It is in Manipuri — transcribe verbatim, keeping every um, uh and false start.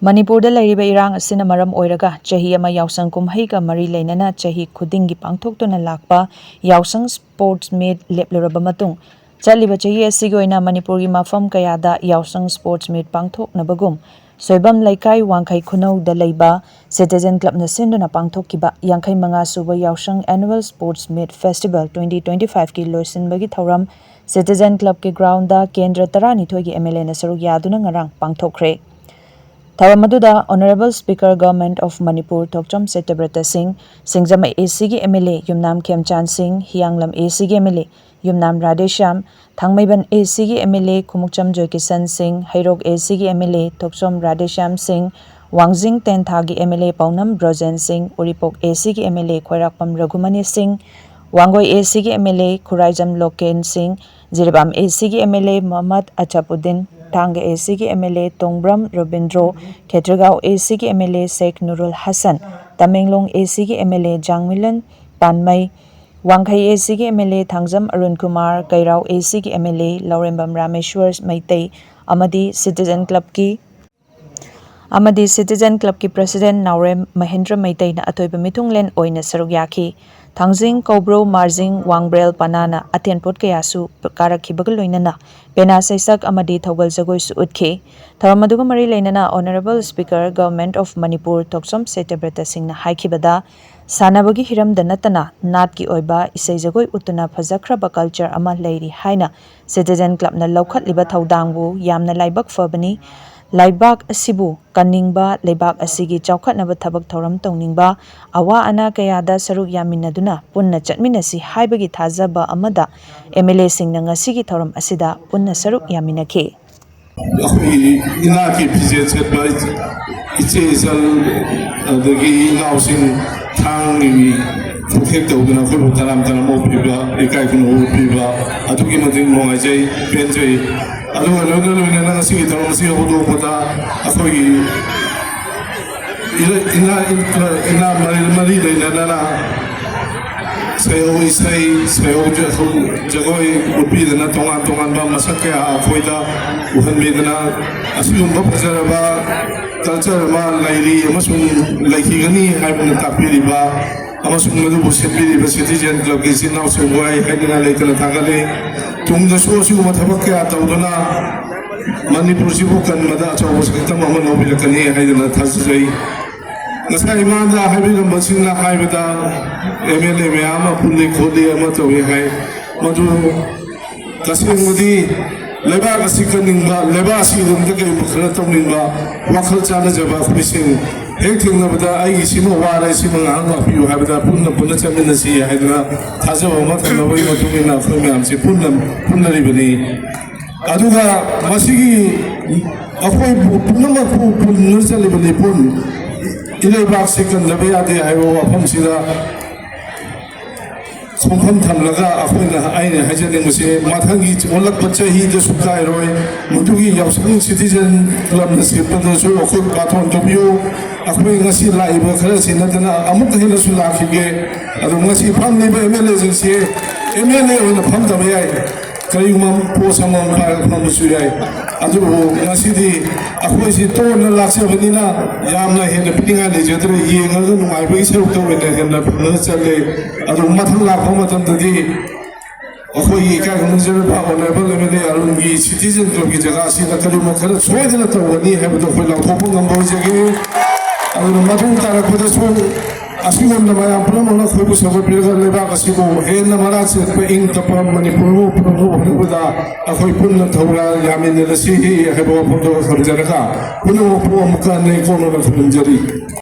ꯃꯅꯤꯄꯨꯔꯗ ꯂꯩꯔꯤꯕ ꯏꯔꯥꯡ ꯑꯁꯤꯅ ꯃꯔꯝ ꯑꯣꯏꯔꯒ ꯆꯍꯤ ꯑꯃ ꯌꯥꯎꯁꯪ ꯀꯨꯝꯍꯩꯒ ꯃꯔꯤ ꯂꯩꯅꯅ ꯆꯍꯤ ꯈꯨꯗꯤꯡꯒꯤ ꯄꯥꯡꯊꯣꯛꯇꯨꯅ ꯂꯥꯛꯄ ꯌꯥꯎꯁꯪ ꯁ꯭ꯄꯣꯔꯠꯁ ꯃꯤꯠ ꯂꯦꯞꯂꯨꯔꯕ ꯃꯇꯨꯡ, ꯆꯠꯂꯤꯕ ꯆꯍꯤ ꯑꯁꯤꯒꯤ ꯑꯣꯏꯅ ꯃꯅꯤꯄꯨꯔꯒꯤ ꯃꯐꯝ ꯀꯌꯥꯗ ꯌꯥꯎꯁꯪ ꯁ꯭ꯄꯣꯔꯠꯁ ꯃꯤꯠ ꯄꯥꯡꯊꯣꯛꯅꯕꯒꯨꯝ ꯁꯣꯏꯕꯝ ꯂꯩꯀꯥꯏ ꯋꯥꯡꯈꯩ ꯈꯨꯅꯧꯗ ꯂꯩꯕ ꯁꯤꯇꯤꯖꯟ ꯀ꯭ꯂꯕꯅ ꯁꯤꯟꯗꯨꯅ ꯄꯥꯡꯊꯣꯛꯈꯤꯕ ꯌꯥꯡꯈꯩ ꯃꯉꯥ ꯁꯨꯕ ꯌꯥꯎꯁꯪ annual sports meet festival twenty twenty ꯐꯥꯏꯚꯀꯤ ꯂꯣꯏꯁꯤꯟꯕꯒꯤ ꯊꯧꯔꯝ ꯁꯤꯇꯤꯖꯟ ꯀ꯭ꯂꯕꯀꯤ ꯒ꯭ꯔꯥꯎꯟꯗ ꯀꯦꯟꯗ꯭ꯔ ꯇꯔꯥꯅꯤꯊꯣꯏꯒꯤ ꯑꯦꯝ ꯑꯦꯜ ꯑꯦꯅ ꯁꯔꯨꯛ ꯌꯥꯗꯨꯅ ꯉꯔꯥꯡ ꯄꯥꯡꯊꯣꯛꯈ꯭ꯔꯦ꯫ ꯊꯧꯔꯝ ꯑꯗꯨꯗ Honourable Speaker Government of Manipur ꯊꯣꯛꯆꯣꯝ ꯁꯇ꯭ꯌꯕ꯭ꯔꯇ ꯁꯤꯡ, ꯁꯤꯡꯖꯃꯩ ꯑꯦ ꯁꯤꯒꯤ ꯑꯦꯝ ꯑꯦꯜ ꯑꯦ ꯌꯨꯝꯅꯥꯝ ꯈꯦꯝꯆꯥꯟ ꯁꯤꯡ, ꯍꯤꯌꯥꯡꯂꯝ ꯑꯦ ꯁꯤꯒꯤ ꯑꯦꯝ ꯑꯦꯜ ꯑꯦ ꯌꯨꯝꯅꯥꯝ ꯔꯥꯙꯦꯁ꯭ꯌꯥꯝ, ꯊꯥꯡꯃꯩꯕꯟ ꯑꯦ ꯁꯤꯒꯤ ꯑꯦꯝ ꯑꯦꯜ ꯑꯦ ꯈꯨꯃꯨꯛꯆꯝ ꯖꯣꯏꯀꯤꯁꯟ ꯁꯤꯡ, ꯍꯩꯔꯣꯛ ꯑꯦ ꯁꯤꯒꯤ ꯑꯦꯝ ꯑꯦꯜ ꯑꯦ ꯊꯣꯛꯆꯣꯝ ꯔꯥꯙꯦꯁ꯭ꯌꯥꯝ ꯁꯤꯡ, ꯋꯥꯡꯖꯤꯡ ꯇꯦꯟꯊꯥꯒꯤ ꯑꯦꯝ ꯑꯦꯜ ꯑꯦ ꯄꯥꯎꯅꯝ ꯕ꯭ꯔꯣꯖꯦꯟ ꯁꯤꯡ, ꯎꯔꯤꯄꯣꯛ ꯑꯦ ꯁꯤꯒꯤ ꯑꯦꯝ ꯑꯦꯜ ꯑꯦ ꯈ꯭ꯋꯥꯏꯔꯥꯛꯄꯝ ꯔꯘꯨꯃꯅꯤ ꯁꯤꯡ, ꯋꯥꯡꯒꯣꯏ ꯑꯦ ꯁꯤꯒꯤ M L A Khuraijam Loken Singh, Jiribam A ꯁꯤꯒꯤ M L A Mohammad Achabuddin, Thanga A ꯁꯤꯒꯤ M L A Tongbram Robindro, Khetrigao A ꯁꯤꯒꯤ M L A Sheikh Nurul Hasan, Tamenglong A ꯁꯤꯒꯤ M L A Jangminlun Panmei, Wangkhei A ꯁꯤꯒꯤ M L A Thangjam Arun Kumar, Keirao A ꯁꯤꯒꯤ M L A Laurembam Rameshwar Meitei ꯑꯃꯗꯤ ꯁꯤꯇꯤꯖꯟ ꯀ꯭ꯂꯕꯀꯤ ꯑꯃꯗꯤ ꯁꯤꯇꯤꯖꯟ ꯀ꯭ꯂꯕꯀꯤ ꯄ꯭ꯔꯦꯁꯤꯗꯦꯟꯠ ꯅꯥꯎꯔꯦꯝ ꯃꯍꯦꯟꯗ꯭ꯔ ꯃꯩꯇꯩꯅ ꯑꯊꯣꯏꯕ ꯃꯤꯊꯨꯡꯂꯦꯟ ꯑꯣꯏꯅ ꯁꯔꯨꯛ ꯌꯥꯈꯤ꯫ ꯊꯥꯡꯖꯤꯡ, ꯀꯧꯕ꯭ꯔꯨ, ꯃꯥꯔꯖꯤꯡ, ꯋꯥꯡꯕ꯭ꯔꯦꯜ, ꯄꯅꯥꯅ ꯑꯊꯦꯟ ꯄꯣꯠ ꯀꯌꯥꯁꯨ ꯀꯥꯔꯛꯈꯤꯕꯒ ꯂꯣꯏꯅꯅ ꯄꯦꯅꯥ ꯁꯩꯁꯛ ꯑꯃꯗꯤ ꯊꯧꯒꯜ ꯖꯒꯣꯏꯁꯨ ꯎꯠꯈꯤ꯫ ꯊꯧꯔꯝ ꯑꯗꯨꯒ ꯃꯔꯤ ꯂꯩꯅꯅ Honourable Speaker, Government of Manipur ꯊꯣꯛꯆꯣꯝ ꯁꯇ꯭ꯌꯕ꯭ꯔꯇ ꯁꯤꯡꯅ ꯍꯥꯏꯈꯤꯕꯗ, ꯁꯥꯟꯅꯕꯒꯤ ꯍꯤꯔꯝꯗ ꯅꯠꯇꯅ ꯅꯥꯠꯀꯤ ꯑꯣꯏꯕ ꯏꯁꯩ ꯖꯒꯣꯏ ꯎꯠꯇꯨꯅ ꯐꯖꯈ꯭ꯔꯕ ꯀꯜꯆꯔ ꯑꯃ ꯂꯩꯔꯤ ꯍꯥꯏꯅ ꯁꯤꯇꯤꯖꯟ ꯀ꯭ꯂꯕꯅ ꯂꯧꯈꯠꯂꯤꯕ ꯊꯧꯗꯥꯡꯕꯨ ꯌꯥꯝꯅ ꯂꯥꯏꯕꯛ ꯐꯕꯅꯤ꯫ ꯂꯩꯕꯥꯛ ꯑꯁꯤꯕꯨ ꯀꯟꯅꯤꯡꯕ, ꯂꯩꯕꯥꯛ ꯑꯁꯤꯒꯤ ꯆꯥꯎꯈꯠꯅꯕ ꯊꯕꯛ ꯊꯧꯔꯝ ꯇꯧꯅꯤꯡꯕ, ꯑꯋꯥ ꯑꯅꯥ ꯀꯌꯥꯗ ꯁꯔꯨꯛ ꯌꯥꯃꯤꯟꯅꯗꯨꯅ ꯄꯨꯟꯅ ꯆꯠꯃꯤꯟꯅꯁꯤ ꯍꯥꯏꯕꯒꯤ ꯊꯥꯖꯕ ꯑꯃꯗ ꯑꯦꯝ ꯑꯦꯜ ꯑꯦꯁꯤꯡꯅ ꯉꯁꯤꯒꯤ ꯊꯧꯔꯝ ꯑꯁꯤꯗ ꯄꯨꯟꯅ ꯁꯔꯨꯛ ꯌꯥꯃꯤꯟꯅꯈꯤ꯫ ꯑꯩꯈꯣꯏꯒꯤ ꯏꯅꯥꯠꯀꯤ ꯐꯤꯖꯦꯠ ꯁꯦꯠꯄ, ꯏꯆꯦ ꯏꯆꯜ, ꯑꯗꯒꯤ ꯏꯅꯥꯎꯁꯤꯡ ꯊꯥꯡꯒꯤ ꯈꯨꯠꯊꯦꯛ ꯇꯧꯗꯨꯅ ꯑꯩꯈꯣꯏꯕꯨ ꯇꯔꯥꯝ ꯇꯔꯥꯝ ꯑꯣꯛꯄꯤꯕ, ꯏꯀꯥꯏ ꯈꯨꯝꯅꯕ ꯎꯠꯄꯤꯕ, ꯑꯗꯨꯛꯀꯤ ꯃꯇꯤꯛ ꯅꯨꯡꯉꯥꯏꯖꯩ, ꯄꯦꯟꯖꯩ꯫ ꯑꯗꯨꯒ ꯂꯣꯏꯅ ꯂꯣꯏꯅꯅ ꯉꯁꯤꯒꯤ ꯊꯧꯔꯝ ꯑꯁꯤ ꯍꯧꯗꯣꯛꯄꯗ ꯑꯩꯈꯣꯏꯒꯤ ꯏꯅꯥ, ꯏꯅꯥ, ꯏꯅꯥ ꯃꯔꯤ, ꯃꯔꯤ ꯂꯩꯅꯗꯅ ꯁꯩꯍꯧ ꯏꯁꯩ, ꯁꯩꯍꯧ ꯖ-, ꯖꯒꯣꯏ ꯎꯠꯄꯤꯗꯅ ꯇꯣꯉꯥꯟ ꯇꯣꯉꯥꯟꯕ ꯃꯁꯛ ꯀꯌꯥ ꯑꯩꯈꯣꯏꯗ ꯎꯍꯟꯕꯤꯗꯅ ꯑꯁꯤꯒꯨꯝꯕ ꯐꯖꯔꯕ ꯆꯠꯆꯔ ꯃꯥ ꯂꯩꯔꯤ ꯑꯃꯁꯨꯡ ꯂꯩꯈꯤꯒꯅꯤ ꯍꯥꯏꯕꯅ ꯇꯥꯛꯄꯤꯔꯤꯕ ꯑꯃꯁꯨꯡ ꯃꯗꯨꯕꯨ ꯁꯤꯟꯕꯤꯔꯤꯕ ꯁꯤꯇꯤꯖꯦꯟ ꯀ꯭ꯂꯕꯀꯤ ꯏꯆꯤꯟ ꯏꯅꯥꯎꯁꯤꯡꯕꯨ ꯑꯩ ꯍꯥꯏꯗꯅ ꯂꯩꯇꯅ ꯊꯥꯒꯠꯂꯤ꯫ ꯇꯨꯡꯗꯁꯨ ꯑꯁꯤꯒꯨꯝꯕ ꯊꯕꯛ ꯀꯌꯥ ꯇꯧꯗꯨꯅ ꯃꯅꯤꯄꯨꯔꯁꯤꯕꯨ ꯀꯟꯕꯗ ꯑꯆꯧꯕ ꯁꯛꯇꯝ ꯑꯃ ꯂꯧꯕꯤꯔꯛꯀꯅꯤ ꯍꯥꯏꯗꯅ ꯊꯥꯖꯖꯩ꯫ ꯉꯁꯥꯏ ꯏꯃꯥꯅ ꯍꯥꯏꯕꯤꯔꯝꯕꯁꯤꯡꯅ ꯍꯥꯏꯕꯗ ꯑꯦꯝ ꯑꯦꯜ ꯑꯦ ꯃꯌꯥꯝ ꯑꯃ ꯄꯨꯜꯂꯤ ꯈꯣꯠꯂꯤ ꯑꯃ ꯇꯧꯏ ꯍꯥꯏ꯫ ꯃꯗꯨ ꯇꯁꯦꯡꯕꯗꯤ ꯂꯩꯕꯥꯛ ꯑꯁꯤ ꯀꯟꯅꯤꯡꯕ, ꯂꯩꯕꯥꯛ ꯑꯁꯤꯒꯤꯗꯃꯛꯇ ꯀꯔꯤꯒꯨꯝꯕ ꯈꯔ ꯇꯧꯅꯤꯡꯕ, ꯋꯥꯈꯜ ꯆꯥꯟꯅꯖꯕ ꯑꯩꯈꯣꯏꯁꯤꯡ ꯍꯦꯛ ꯊꯦꯡꯅꯕꯗ "ꯑꯩꯒꯤ ꯁꯤꯃ ꯋꯥꯔꯦ, ꯁꯤꯃ ꯉꯥꯏꯍꯥꯛ ꯉꯥꯛꯄꯤꯌꯨ" ꯍꯥꯏꯕꯗ ꯄꯨꯟꯅ ꯄꯨꯟꯅ ꯆꯠꯃꯤꯟꯅꯁꯤ ꯍꯥꯏꯗꯅ ꯊꯥꯖꯕ ꯑꯃ ꯊꯝꯅꯕꯒꯤ ꯃꯇꯨꯡ ꯏꯟꯅ ꯑꯩꯈꯣꯏ ꯃꯌꯥꯝꯁꯤ ꯄꯨꯟꯅ ꯄꯨꯟꯅꯔꯤꯕꯅꯤ꯫ ꯑꯗꯨꯒ ꯃꯁꯤꯒꯤ ꯑꯩꯈꯣꯏ ꯄꯨꯝꯅꯃꯛꯄꯨ ꯄꯨꯟꯅ ꯆꯠꯂꯤꯕ ꯂꯤꯄꯨꯟ ꯏꯔꯩꯕꯥꯛꯁꯤ ꯀꯟꯗꯕ ꯌꯥꯗꯦ ꯍꯥꯏꯕ ꯋꯥꯐꯝꯁꯤꯗ ꯈꯣꯡꯐꯝ ꯊꯝꯂꯒ ꯑꯩꯈꯣꯏꯅ, ꯑꯩꯅ ꯍꯥꯏꯖꯅꯤꯡꯕꯁꯦ, ꯃꯊꯪꯒꯤ ꯑꯣꯜꯂꯛꯄ ꯆꯍꯤꯗꯁꯨ ꯀꯥꯏꯔꯣꯏ꯫ ꯃꯗꯨꯒꯤ ꯌꯥꯎꯁꯪ ꯁꯤꯇꯤꯖꯦꯟ ꯀ꯭ꯂꯕꯅ ꯁꯦꯝꯕꯗꯁꯨ ꯑꯩꯈꯣꯏ ꯕꯥꯇꯣꯟ ꯇꯧꯕꯤꯌꯨ꯫ ꯑꯩꯈꯣꯏ ꯉꯁꯤ ꯂꯥꯛꯏꯕ ꯈꯔꯁꯤ ꯅꯠꯇꯅ ꯑꯃꯨꯛ ꯍꯦꯟꯅꯁꯨ ꯂꯥꯛꯈꯤꯒꯦ꯫ ꯑꯗꯣ ꯉꯁꯤ ꯐꯝꯂꯤꯕ ꯑꯦꯝ ꯑꯦꯜ ꯑꯦꯁꯤꯡꯁꯦ ꯑꯦꯝ ꯑꯦꯜ ꯑꯦ ꯑꯣꯏꯅ ꯐꯝꯗꯕ ꯌꯥꯏ, ꯀꯔꯤꯒꯨꯝꯕ ꯄꯣꯁ ꯑꯃꯃꯝ ꯄꯥꯏꯔꯒ ꯐꯝꯕꯁꯨ ꯌꯥꯏ꯫ ꯑꯗꯨꯕꯨ ꯉꯁꯤꯗꯤ ꯑꯩꯈꯣꯏꯁꯤ ꯇꯣꯟꯅ ꯂꯥꯛꯆꯕꯅꯤꯅ ꯌꯥꯝꯅ ꯍꯦꯟꯅ ꯄꯤꯅꯤꯡꯉꯥꯏ ꯂꯩꯖꯗ꯭ꯔꯦ꯫ ꯌꯦꯡꯉꯒ ꯅꯨꯡꯉꯥꯏꯕꯒꯤ ꯁꯔꯨꯛꯇ ꯑꯣꯏꯅ ꯍꯦꯟꯅ ꯐꯪꯉꯒ ꯆꯠꯂꯦ꯫ ꯑꯗꯨ ꯃꯊꯪ ꯂꯥꯛꯄ ꯃꯇꯝꯗꯗꯤ ꯑꯩꯈꯣꯏꯒꯤ ꯏꯀꯥꯏ ꯈꯨꯝꯅꯖꯔꯕ ꯑꯣꯅꯔꯦꯕꯜ ꯑꯦꯝ ꯑꯦꯜ ꯑꯦ ꯑꯔꯨꯟꯒꯤ ꯁꯤꯇꯤꯖꯦꯟ ꯀ꯭ꯂꯕꯀꯤ ꯖꯒꯥꯁꯤꯗ ꯀꯔꯤꯒꯨꯝꯕ ꯈꯔ ꯁꯣꯏꯗꯅ ꯇꯧꯒꯅꯤ ꯍꯥꯏꯕꯗꯨ ꯑꯩꯈꯣꯏ ꯂꯥꯎꯊꯣꯛꯄ ꯉꯝꯕ ꯑꯣꯏꯖꯒꯦ꯫ ꯑꯗꯨꯅ ꯃꯇꯨꯡ ꯇꯥꯔꯛꯄꯗꯁꯨ ꯑꯁꯤꯒꯨꯝꯅ ꯃꯌꯥꯝ ꯄꯨꯝꯅꯃꯛꯅ ꯑꯩꯈꯣꯏꯕꯨ ꯁꯧꯒꯠꯄꯤꯔꯒ ꯂꯩꯕꯥꯛ ꯑꯁꯤꯕꯨ ꯍꯦꯟꯅ ꯃꯔꯥ ꯆꯦꯠꯄ, ꯏꯪ ꯇꯞꯄ ꯃꯅꯤꯄꯨꯔ ꯑꯃ ꯄꯨꯔꯛꯅꯕ ꯍꯣꯠꯅꯕꯗ ꯑꯩꯈꯣꯏ ꯄꯨꯟꯅ ꯊꯧꯔꯥꯡ ꯌꯥꯃꯤꯟꯅꯔꯁꯤ ꯍꯥꯏꯕ ꯋꯥꯐꯝꯗꯣ ꯊꯝꯖꯔꯒ ꯄꯨꯝꯅꯃꯛꯄꯨ ꯑꯃꯨꯛꯀ ꯍꯟꯅ ꯏꯀꯣꯟꯅꯅ ꯈꯨꯔꯨꯝꯖꯔꯤ꯫